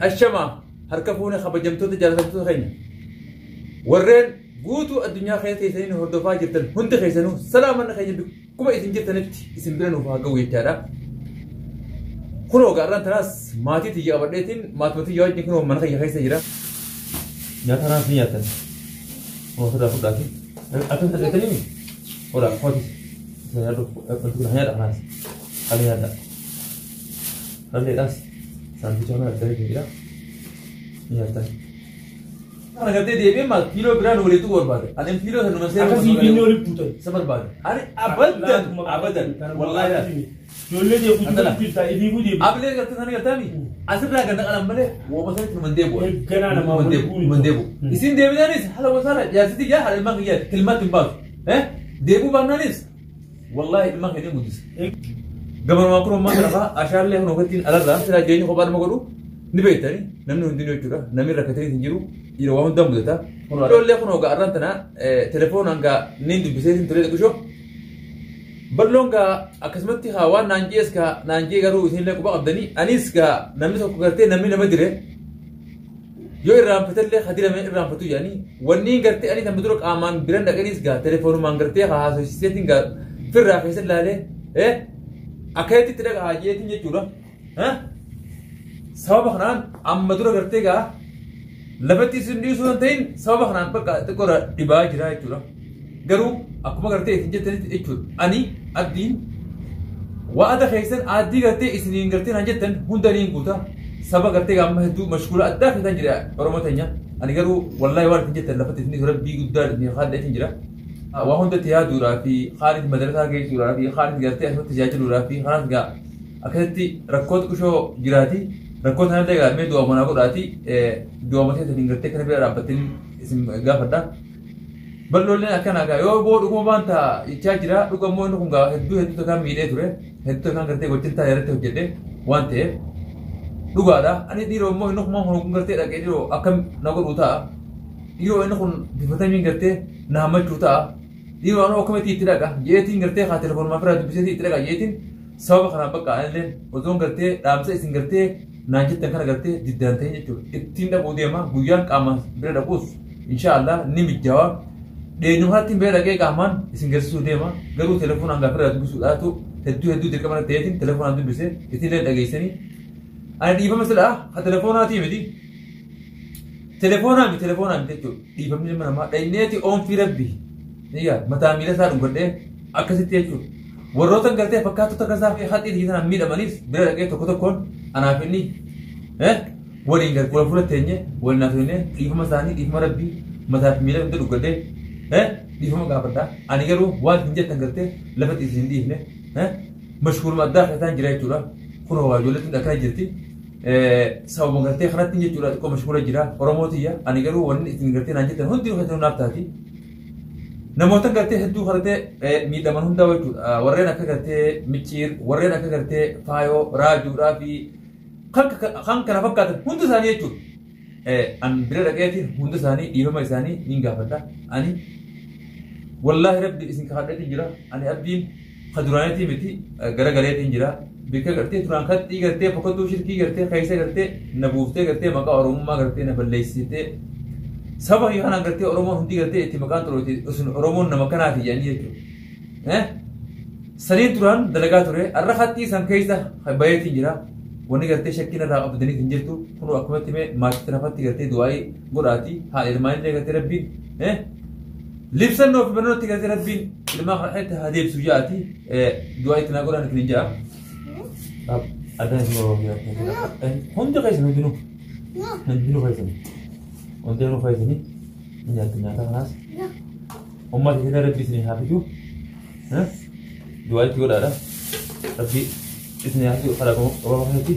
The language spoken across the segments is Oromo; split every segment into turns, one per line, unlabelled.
Ashama harka fuune kabajamtoota jaalatamtoota keenya warreen guutuu addunyaa keessa teessanii nu hordofaa jirtan hundi keessanuu salaamanna keenya bakkuma isin jirtanitti isin bira nuuf haa ga'u jechaadha. Kunoo gaarraan tanaas maatii tiyya qabadheetiin maatuma tiyya wajjin kunoo mana kiyya keessa jira. Nyaata kanaas ni nyaatan. Kunoo ofirraa fudhaati. Akkam argatanii Hola, kootis. Isa nyaadhu. Wanti kun nyaadha kanaas. Hali nyaadha. Halleedhaas. Saanduqa kana adda jira. Ni nyaatan. Kana gartee deebi'ee maal kiiloo biraan walitti barbaade. Ani kiiloo sanuma seera.
Akkasii fiinnee walitti buutan.
Isa barbaade. Ani abadan abadan wallaahi laata.
Ijoollee deebi'u
Adala.
jirta ifiifuu deebi'u.
Abilee gartee sana gartaami asirraa ganda qalan malee wooma sanitti numan deebi'u.
Eegganaa namaa
Numan deebi'u.
walitti
Numan deebi'u.
Mm.
Isin deebinaanis haala wasaala jaarsiti yaa haala ilmaan kiyyaa tilmaatti hin baasu. Deebuu baannaanis wallaahi ilmaan keenya guddisa. Gabarumaa kun ammaa kana fa'aa ashaallee kun ofiitiin alarraa silaa jireenya kophaa nama godhu ni beektani namni hundinuu jechuudha namni rakkatanii hin jiru yeroo waan hundaa mudata. Ijoollee kun hoogaa arraan tana telefoonaan gaa niin dubbisee sin turee xiqqishoo. Balloon gaa akkasumatti haa waan naan jees gaa naan jee garuu isinillee quba qabdanii anis gaa namni tokko gartee namni nama dire yoo irraanfatellee haa dirame irraanfatu jedhanii wanni gartee ani nama dura qaamaan biran dhaqaniis gaa telefoonumaan gartee haa haasofsiiseetiin gaa firraa keessa ilaalee akkasitti itti dhaqa haa jeetiin jechuudha. Sababa kanaan amma dura gartee gaa lafatti isin dhiisuu hin ta'in sababa kanaan bakka xiqqoo dhibaa jira jechuudha. Garuu akkuma gartee isin jettanitti jechuudha. Ani abdiin wa'ada keessan aaddii gartee isiniin gartee naan jettan hunda niin guuta. Saba gartee amma hedduu mashkuula addaa keessan jira Oromoo teenya. Ani garuu wallaahi waan isin jettan lafatti isin rabbii guddaa isin haadha jira. Waa hundatti yaaduudhaa fi haalli madarasaa geessuudhaa fi haalli gartee asumatti tajaajiluudhaa fi kanaas gaa akkasitti rakkoo xiqqishoo jiraati. Rakkoo sanallee gaa mee du'a manaa godhaati. Du'a matee saniin gartee kana bira dhaabbattanii isin gaafadha. Bal'oolleen akkana gaa yoo boo dhuguma waan ta'a jechaa jira dhuga immoo inni kun gaa hedduu hedduu takkaan miidhee ture hedduu takkaan gartee gochin ta'a irratti hojjedhe waan ta'eef dhugaadha. Ani dhiiroo immoo inni kun kun gartee dhaqee dhiiroo akkam na godhuu ta'a. Dhiiroo inni kun bifatamiin gartee na hammachuu ta'a. Dhiiroo anuu akkamitti itti dhaqa jeetiin gartee haa telefoonuma firaa dubbiseetii itti dhaqa jeetiin sababa kanaan bakka anillee otoon gartee dhaamsa isin gartee naan jettan kana gartee diddaan ta'e jechuudha. Ittiin dhaquu deema guyyaan qaamaan bira dhaquus inshaallah ni mijjaawaa. Dheenyu kanatti bira dhaqee qaamaan isin garsiisuu deema garuu telefoonaan gaafa irraa dubbisuudhaatu hedduu hedduu dirqama irra ta'eetiin telefoonaan dubbisee ittiin dhageessanii. Ani dhiifama silaa ha telefoonaatii miti. Telefoonaa miti telefoonaa miti jechuudha. Dhiifamni ilma namaa dhayneeti oomfii rabbi. Iyyaa mataa miila isaa dhungadhee akkasitti jechuudha. Warroota gartee fakkaattota kasaa fi haxii sanaan miidhamaniis bira dhaqee tokko tokkoon anaaf inni waliin gar fuula fuula teenye waliin haasofne dhiifama isaanii dhiifama rabbii mataa fi miila hunda dhungadhee dhiifama gaafadha. Ani garuu waan isin jettan gartee lafatti isin hin dhiifne mashkuuluma addaa keessaan jira jechuudha. Kunoo waa ijoollee tun akkana jirti. Sababuma gartee kanatti jechuudha xiqqoo mashkuula jira Oromoo tiyya ani garuu wanni isin gartee naan jettan hundi keessanuu naaf taati. Namoota gartee hedduu gartee miidhaman hundaa jechuudha. Warreen akka gartee micciir, warreen akka gartee faayoo, raajuudhaa fi kan kana fakkaatan hundi isaanii jechuudha. An bira dhaqeetiin hunda isaanii dhiifama isaanii niin gaafadha. Ani wallaahi rabbi isin kakadheetiin jira. Ani abdiin ka duraaniitii miti garagaleetiin jira. Bikka gartee duraan kaxxii gartee fokkattuu shirkii gartee keessa gartee na buuftee gartee maqaa Oromummaa gartee na balleessitee saba kiyya kanaan gartee Oromoon hundi gartee itti maqaan xuroote isin Oromoon nama kanaati jedhanii jechuudha. Saniin duraan dalagaa ture har'a haxxii san keessa bayeetiin jira. Wanni gartee shakkiin irraa qabdanii hin jirtu kun akkumatti mee maatii nafatti gartee du'aayii godhaati haadha ilmaanillee gartee rabbiin libsannoo fi barnooti gartee rabbiin ilmaa kana itti haa deebisu jaati du'aayii itti naa godhaan itti jaa. Addaan isin Oromoo hundi keessan hundinuu hundinuu keessan hundinuu keessanii nyaata nyaata kanaas ummata isin rabbi isin haa fidu du'aa itti godhaadha rabbi isin haa fidu karaa qabaa kanatti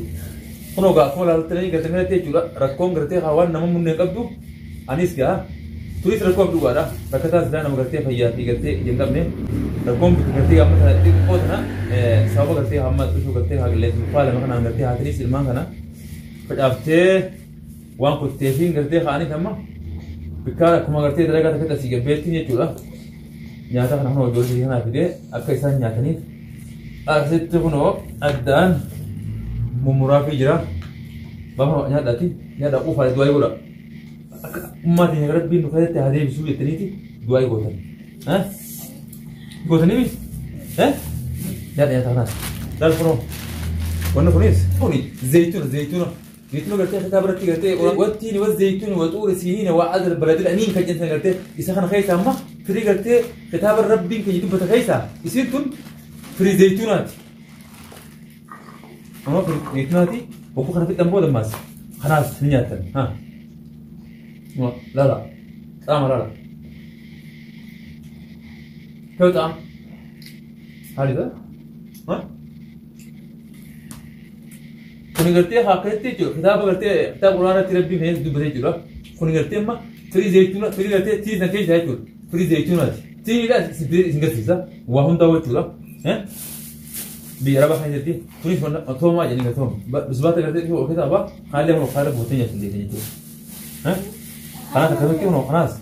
kunoo gaa akkuma ilaaltanii gartee kanatti jechuudha rakkoon gartee haa waan nama munnee qabdu anis gaa turis rakkoo dhugaadha rakkataan silaa nama gartee fayyaa fi gartee ija hin qabne rakkoon gartee amma tana xiqqoo tana sababa gartee hamma dhufuu gartee haa qilleensa faalama kanaan gartee haatinis ilmaan kana facaaftee waan kuttee fi gartee kaa'aniif amma bikkaan akkuma gartee dalagaa takkatti asii gabbeettiin jechuudha. Nyaata kana kunoo ijoollee kanaa fidee akka isaan nyaataniif asitti kunoo addaan mummuraafii jira. Baaba nyaadhaati nyaadhaa quufaa du'aa godha. Akka ummaa teenya rabbiin nu keessatti haa deebisuu jettaniiti du'aa gootan. Gootanii miti? Nyaadha nyaata kanaas. Laal kunoo. Wanni kunis kuni zayituuna zayituuna. Zayituuna gartee kitaaba irratti gartee wattiin wa zayituun wa xuuri siiniina wa adal baladil amiin kan jedhan gartee isa kana keessa amma firii gartee kitaaba rabbiin keenya dubbata keessa isiin tun firii zayituunaati. Amma firii zayituunaati bokkuu kana fixan booda ammaas kanaas ni nyaatan. Laala xaama laala. Kee xaama? Haalli Kuni gartee akkasitti jechuudha. Kitaaba gartee kitaaba quraanaatti rabbiin keenya dubbatee jechuudha. Kuni gartee amma firii zayituuna firii gartee tii san keessa jechuudha. Firii zayituunaati. Tiidha isin garsiisa. Waa hundaa jechuudha. Biyya arabaa kana jirti. Kunis toomaa jedhanii tooma. Bisbaata gartee dhiyoo of keessaa haalli kun kaara gootee nyaatu hin jechuudha. Kanaas akkamatti kun kanaas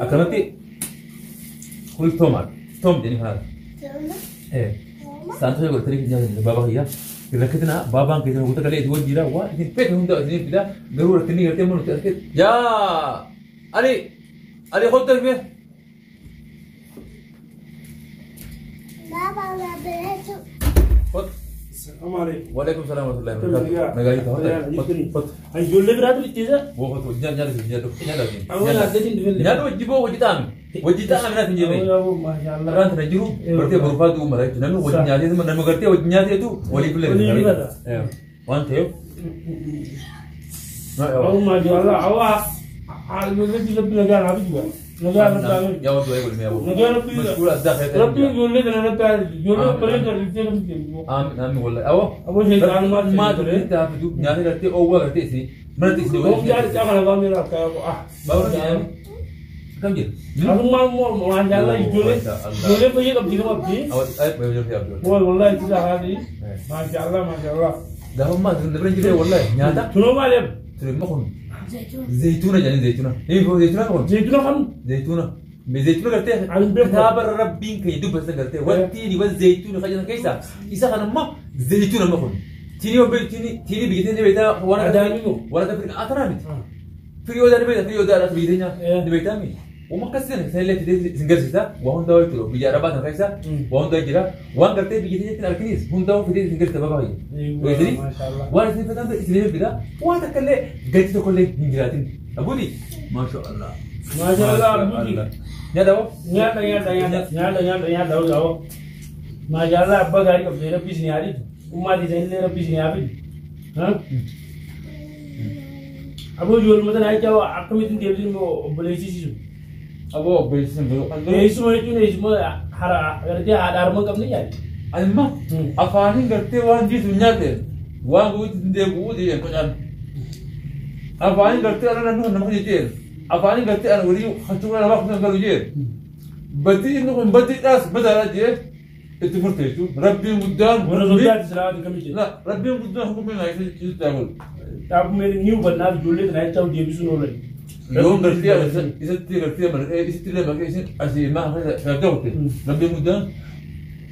akkamatti kunis toomaadha. Toom jedhanii kanaas. Saantota godhatanii nyaatan baabaa kiyyaa. Rakkatina baabaan keessan guutaa galee itti wajjira waan isin fedhe hunda isin fida garuu rakkinni gartee immoo nuti as yaa Ali Ali kottu darbee.
Baba beretu.
Kottu.
Salaamu alaikum.
Waalaikum salaam warahmatullahi wabarakatuh. Nagaa jirta kottu kottu.
Ijoollee biraatu bittiisa.
Boo kottu nyaata nyaata nyaata
Awwa nyaata dhufelle.
nyaata wajji boo hojii ta'ame hojii ta'ame naaf hin jenne.
Awwa maashaallah.
Karaan tana jiru gartee borfaa du'u mara jechuudha. Namni hojii nyaatee namni gartee hojii nyaateetu walii
Walii
filee.
fila.
Waan ta'eef.
Awwa maashaallah. Awwa ijoollee rabbi nagaa naa bitu. Nagaa rabbi haa
Yaa wanti waa'ee godhame yaa
Nagaa rabbi
Mashkuura addaa keessatti.
Rabbi ijoollee kana rabbi haa ijoollee bareedaa dhiiftee rabbi deemu.
Aamin aamin wallahi. Awwa.
Aboo sheexaanummaa
Maatu itti hafidu nyaata gartee oowwaa gartee isin manatti isin
Oom jaari caa kana waan miira akka ah.
Baabura jedhame. Akkam jira?
Asummaan immoo waan jaalala ijoollee ijoollee fayyee qabdi nama abdi.
Awwa ay baay'ee jira abdii.
Wal wallahi itti haati. Maashaallah maashaallah.
Gaafummaa isin bira jiree wallahi nyaata
Tunoo maali ab?
ture immoo kun
Zaytun.
zayituuna jedhanii zayituuna. Ni zayituuna kun
Zayituuna kam?
zayituuna. Zayituuna gartee
Ani beeku.
kitaaba rabbiin keenya dubbatan gartee wanti ni wan zayituuna kan jedhan keessa isa kana immoo zayituuna immoo kun. Tiini yoo beektu tiini tiini biyya teenya beektaa waan akka
Adaamii moo?
waan akka firii atanaa miti. Firii odaa ni beektaa firii odaa dha biyya teenya ni beektaa mi. Uma akkasii sana isa illee fidee isin garsiisa waa hundaa jechuudha biyya arabaa sana keessa waa hundaa jira waan gartee biyya teenyatti hin arginis hundaa fidee isin garsiisa baaba kiyya. Beektanii
Maashaallah.
waan isin fedhan isin fida waan takka illee gatii tokko illee hin jiraatin. Abuudi maasha Allah.
Maashaallah abuudi.
Nyaata hoo?
Nyaata nyaata nyaata nyaata nyaata nyaata hoo hoo. Maashaallah abbaa gaarii qabdee rabbi isin haa dhiitu. Ummaa teessan illee rabbi isin haa fidu. Aboo ijoolluma tana jecha akkamittiin deebisin immoo obboleessisiisu.
Aboo obboleessisan biroo.
Eessuma jechuun eessuma hara gartee haadha harma hin qabne yaadde.
Ani afaaniin gartee waan jiitu hin nyaatte waan guutuu hin deebi'uu deebi'een qocaan. Afaaniin gartee ana namni kun nama jecheen afaaniin gartee ana walii hachuudha namaa kun galu jeen. Badii inni kun badiidhaas badaadha jee itti murte jechuudha. Rabbiin guddaan
Warra soddaati silaa kamii jedhu.
Rabbiin guddaan hukumee naa isa godhu.
Dhaabbumee ni hubannaaf ijoollee tana jecha deebisuun oolan.
Yoon gartee isatti gartee marqee isitti illee marqee isin asii maa keessa godhe. Rabbiin guddaan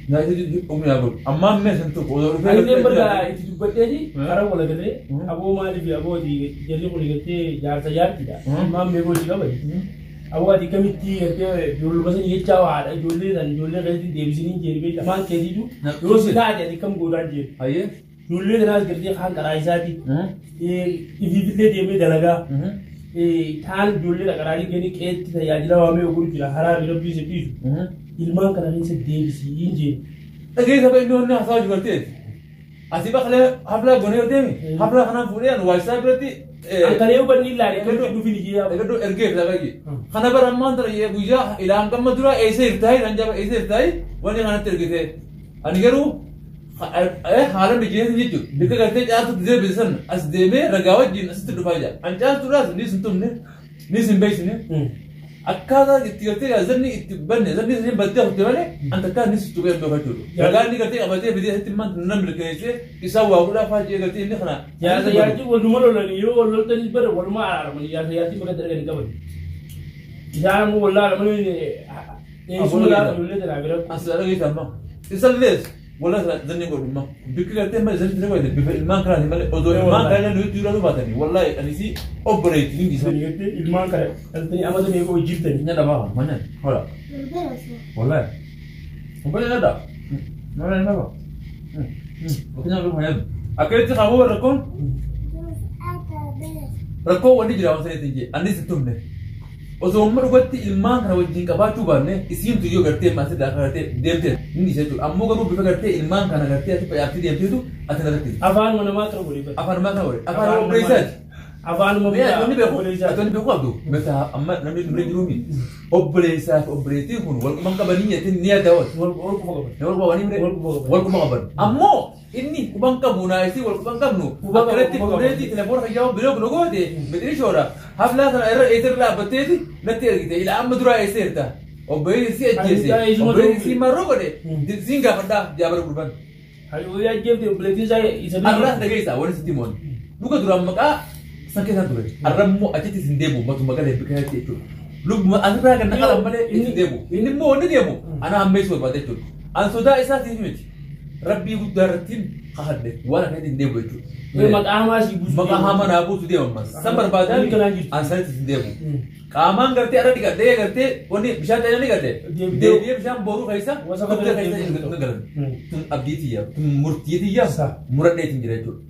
naa isa hukumee naa godhu. Ammaan mee san tokko osoo dhufee
Ani illee
gartee
barga itti dubbadheeti karaa wal galee aboo maaliif abooti jalli kun gartee jaarsa jaartidha. Maal meeqoo si qabate. Aboo ati kamitti gartee ijoolluma sana jechaa haadha ijoollee sana ijoollee keessatti deebisanii hin jedhu afaan keetiitu yoo si taate ati kam goodaan jedhu.
Hayyee.
Ijoollee kanaas gartee kaan karaa isaati. Ifiifillee deemee dalagaa. Kaan ijoollee dhaqaraanii gani qeetti tajaajila waamee oguu jira haraa fi rabbii isa dhiisu. Ilmaan kana keessa deebisii hin jedhu.
Dhageessa ba'e inni onnee haasaa jiru gartee. Asii baqalee haflaa gonee deemi. Haflaa kanaan fuudhee ani waajjisaa biratti.
Ankalee hubanni ilaalee kamitti dhufin ijee
Egaa ergee fi dhagee. Kana bara ammaan tana guyyaa ilaan gamma dura eessa hirtaayi nan jaba eessa hirtaayi wanni kanatti ergite. Ani garuu haala mijeessin jechuudha. Bikka gartee caaltutti deebisan as deemee ragaa wajjin asitti dhufaa jira. An caaltuudhaas ni sin tumne ni sin beeksine. Akkaataa itti gartee zanni itti banne zanni isin baddee kutte malee an takkaa ni sitti tuqee beekaa jechuudha. Ragaa inni gartee qabatee fidee asitti immaan nan mirkaneessee isaan waa godhaa fa'aa jee gartee inni kana.
Jaarsa jaartii waluma lolanii yoo wal loltanis bara waluma araaramanii jaarsa jaartii bakka darganii qaban. Isaan ammoo wal laalamanii eessuma laala ijoollee tanaa bira.
As dhageessa amma. Isallees Wallah zanni godhumma. Bikki gartee malee zanni tiree godhate bifa ilmaan kanaati malee osoo ilmaan kana nuti dura baatanii wallahi ani si obboleetti ni dhiisa.
Gartee ilmaan kana dhaltanii amata meeqa hojjiftanii.
Nya dhabaa manya hola. Wallahi. Obboleetti nyaadha. Nyaadha nyaadha. Akkasitti qabu rakkoon rakkoo wanni jira waan sanitti jee anis hin tumne. Osoo amma dhugatti ilmaan kana wajjin qabaachuu baanne isiin tuyyoo gartee maasii daaka gartee deemtee ni dhiisa jechuudha. Ammoo garuu bifa gartee ilmaan kana gartee ati facaaftee deemteetu ati na rakkise.
Afaanuma namaa kana godhe.
Afaan namaa kana godhe. Afaan obboleessaati.
Afaanuma
Mee ati wanni beeku ati wanni beeku qabdu. Mata amma namni dura jiruumi obboleessaa fi obboleettiin kun wal quban qabanii jettee ni yaadda waan.
Wal quba qaban.
Wal quba qabanii
Wal quba qaban.
wal quba qaban. Ammoo inni quban qabu naa isii wal quban qabnu
Quba qabu,
akkanatti
quba qabu.
fuudheeti telefoona fayyaa biloo kun goote mixiri shoora haflaa sana irra eetirra dhaabbatteeti natti ergite ila amma duraa eesseerta obboleessi si ajjeese
Ani isuma
obboleessi
ta'uu
si marroo godhe
Hmm.
siin gaafadhaa jaabara gurban.
Hayyuu ajjeefte obboleettiin isaa isa
Arraas dhageessaa wanni sitti moon dhuga duraan maqaa san keessaan ture arra immoo achitti sin deemu matuma galee bika jechuudha. Lubbuma asirraa kan naqalan malee itti deemu inni immoo wanni deemu ana ammeessuu barbaada jechuudha. An sodaa isaa siif miti rabbii guddaa irrattiin kahadde waan akkasitti hin deemu jechuudha.
Maqaa hamaa si buusu.
Maqaa hamaa naa buusu deema ammas san barbaadaa
Inni kanaan jirtu.
an sanitti hin deemu. Qaamaan gartee arra dhiqadhee gartee wanni bishaan ta'ee dhiqadhe
Deebi'ee-
deebi'ee bishaan booruu keessa
Wasa
dugda
kana
keessa
deebi'ee
hin galan.
Hmm.
Tun abdii tiyya tun murtii tiyya
Sa.
muradheetiin jira jechuudha.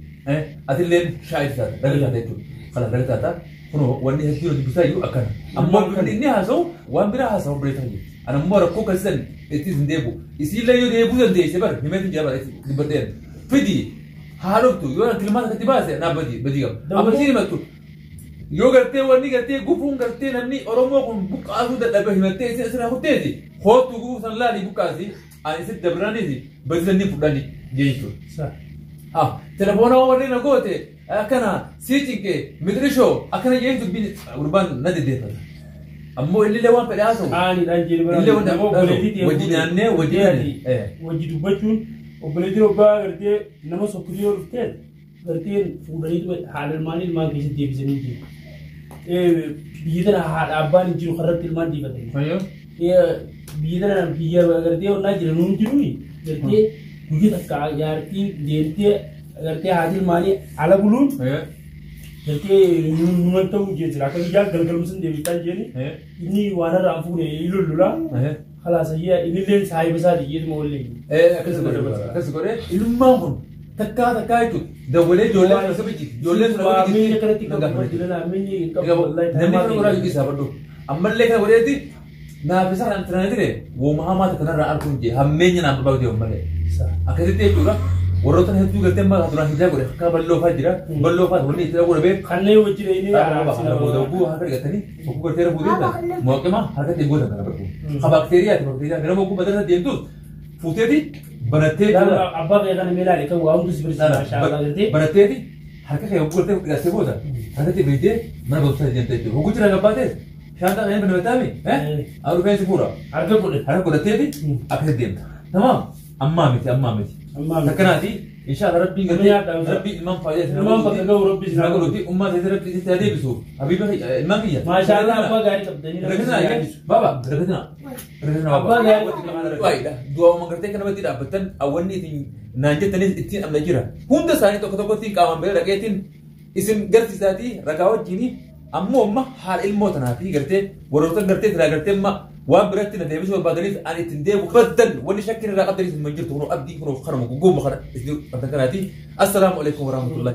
Atilleen shaayii taata raga taata jechuudha. Kana raga taata kunoo wanni hedduu nu dubbisaa iyyuu akkana. Ammoo bifni inni haasa'u waan biraa haasa'u biraa ta'a. Ana immoo rakkoo akkasiisan itti hin deebu. Isiillee yoo deebuu dandeesse bar himeetiin jira bara dubbadheen. Fidi haa dhuftu yoo tilmaata akkatti baase naa badii badii qaba. Amma isiin himattu yoo gartee wanni gartee gufuun gartee namni Oromoo kun buqqaasuu dadhabe himattee isin asirraa kutteeti hoottu gufuu san laalii buqqaasi ani isin dabraniiti badisanii fudhani jechuudha.
Sa.
Ah, telefoona warri na goote akkana sii cinqe mixirishoo akkana jeen dubbiin gurbaan na deddeeffata. Ammoo illillee waan fedhe haasa'u.
Aaniidhaan jedhe bara.
Illee wanta-
Nama obboleettii ta'e
wajji nyaannee, wajji
ati
nyaannee.
wajji dubbachuun obboleettiin obbaa gartee nama sokkirii yoo dhufte gartee fuudhanii haadha ilmaanii ilmaan keessatti deebisanii jiru. Biyya tana haadha abbaan hin jiru karratti ilmaan dhiifatanii. Biyya tana biyya gartee onnaa jiran hundi jiru gartee guyya takka jaartiin deemtee gartee haati ilmaanii ala buluun gartee numan ta'uu jechuudha. Akka biyyaa galgalumsa deebistaa jeeni inni waan irraa fuune ilullula. Khalaas ayyaa innillee saahiba isaati jeetuma wallee.
Akkas godhe akkas godhe ilmaan kun takkaa takkaa jechuudha. Dawwalee ijoollee sana saba jiti ijoollee sana
Waa
saba
miinni
jiti.
akkanatti qabu jilana miinni hin qabu wallahi.
Namni kana godhaa jiru isaa badhu. Ammallee kana godheeti naaf isa kana tiranii ture wooma hamaa takka narraa arguun jee hammeenya naaf barbaadu deemu malee. Akkasitti jechuudha. Warroota hedduu gartee amma duraan hijaa godhe akka bal'oo fa'aa jira. Bal'oo fa'aa wanni itti godhe beeku.
Kanneen wajji dhayinee
Hogguu harka dhiqatanii hogguu gartee rafuu deemtan mooqima harkatti hin gootan kana barbu. Ha baakteeriyaati baakteeriyaa gara hogguu madarasa deemtuus fuuteeti barattee
Abbaa kee kana meelaale kan waa hundi si barsiisa maashaa gartee.
baratteeti harka kee hogguu gartee dhiqattee booda harkatti beektee mana barumsaa deemte jechuudha. Hogguu jira gabbaatees shaantaa kan hin banatamee haa dhufeensi fuura
Harka godhe.
harka godhatteeti akkasitti deemta. Tamaam ammaa miti ammaa miti.
Ammaa miti.
Akkanaati inshallah rabbiin
Namni
gartee
yaaddaa
rabbiin ilmaan faayidaa
Ilmaan bakka ga'u rabbi
isin haa godhuufi ummaa ta'e rabbi isin haa deebisu. Habiiba ilmaan kiyya.
Maashaa Allah abbaa gaarii qabdanii rabbi
Ragatina
isin yaadisu.
baba ragatina ragatina baba.
Abbaa gaarii.
Baay'eedha. Du'aawwan gartee kana irratti dhaabbattan awwanni ittiin naan jettanis ittiin amna jira. Hunda isaanii tokko tokkotti qaamaan bira dhaqeetiin isin garsiisaatii ragaa wajjini ammoo amma haala ilmoo tanaa fi gartee warroota gartee silaa gartee amma waan biratti na deebisuu barbaadaniif ani ittiin deemu baddan wanni shakkiin irraa qabdanis hin jirtu kunoo abdii kunoo kanuma gugguuma kana isin qabdan kanaati. Assalaamu alaikum warahmatullahi.